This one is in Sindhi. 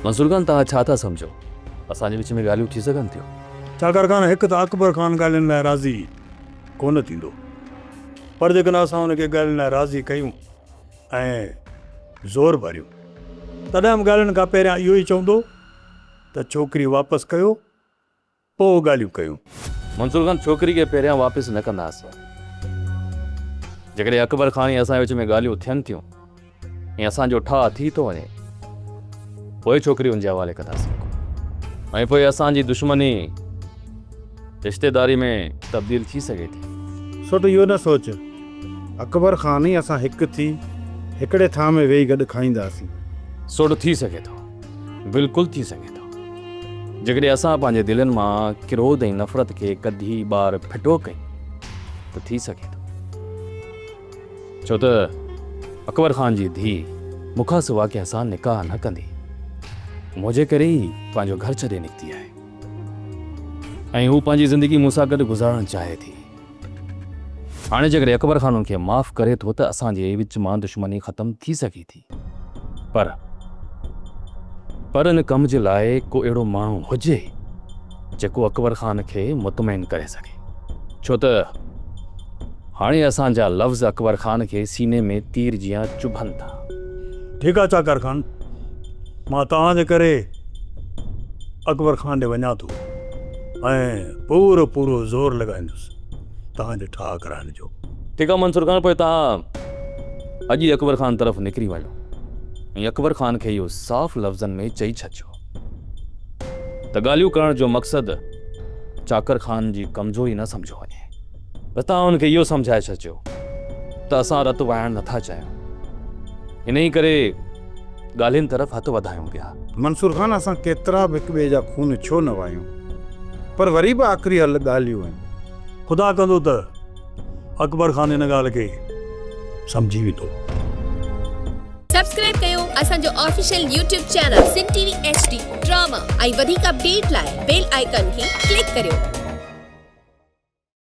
منصور خان توهان ڇا ٿا سمجهو؟ اسان جي وچ ۾ ڳالهيون ٿي سگهن ٿيون؟ چاڪر خان، هڪ ته اڪبر خان ڳالهين لاء راضي ڪونه ٿيندو، پر جيڪڏهن اسان هن کي ڳالهين لاء راضي ڪيون ۽ زور ڀريون، تڏهن به ڳالهين کان پهريان اهو ئي چوندو ته ڇوڪري واپس ڪيو، پوء ڳالهيون ڪيون. منصور خان ڇوڪري کي پهريان واپس نه ڪنداسين. جيڪڏهن اڪبر خان ۽ اسان جي وچ ۾ ڳالهيون ٿين ٿيون ۽ اسان جو ٺاهه ٿي ٿو وڃي، پوء ڇوڪري ان جي حوالي ڪنداسين ۽ پوء اسان جي دشمني رشتيداري ۾ تبديل ٿي سگهي ٿي. سوٽ اهو نه سوچ، اڪبر خان ۽ اسان هڪ ٿي هڪڙي ٿانء ۾ ويهي گڏ کائينداسين. سوٽ ٿي سگهي ٿو، بلڪل ٿي سگهي ٿو. جيڪڏهن اسان پنهنجي دلين مان ڪروڌ ۽ نفرت کي ڪڍي ٻاهر ڦٽو ڪيون ته ٿي سگهي ٿو. ڇو ته اڪبر خان جي ڌيء مون کان سوا ڪنهن سان نڪاح نه ڪندي. منهنجي ڪري ئي پنهنجو گهر ڇڏي نڪتي آهي ۽ هو پنهنجي زندگي مون سان گڏ گذارڻ چاهي ٿي. هاڻي جيڪڏهن اڪبر خان ان کي معاف ڪري ٿو ته اسان جي وچ مان دشمني ختم ٿي سگهي ٿي. پر پر ان ڪم جي لاء ڪو اهڙو ماڻهو هجي جيڪو اڪبر خان کي مطمئن ڪري سگهي. ڇو ته هاڻي اسان جا لفظ اڪبر خان کي سيني ۾ تير جيان چڀن ٿا. ٺيڪ آ چاڪر خان، مان توهان جي ڪري اڪبر خان ڏي وڃان ٿو ۽ پورو پورو زور لڳائيندس توهان جي ٺاهه ڪرائڻ جو. ٺيڪ آ منصور خان، پوء توهان اڄ ئي اڪبر خان طرف نڪري وڃو ۽ اڪبر خان کي اهو صاف لفظن ۾ چئي ڇڏجو ته ڳالهيون ڪرڻ جو مقصد چاڪر خان جي ڪمزوري نه سمجهيو وڃي. بس توهان هن کي اهو سمجهائي ڇڏجو ته اسان رت وهائڻ نٿا چاهيون، انهي ڪري ڳالهين طرف هٿ وڌايون پيا. منصور خان اسان ڪيترا به هڪ ٻئي جا خون ڇو نه وهايون پر وري به آخري حل ڳالهيون آهن. خدا ڪندو ته اڪبر خان ان ڳالهه کي سمجهي ويندو. سبسڪرائب ڪيو اسان جو official YouTube channel Sindh T V H D drama ۽ وڌيڪ اپڊيٽ لاء بيل آئيڪان کي ڪلڪ ڪريو.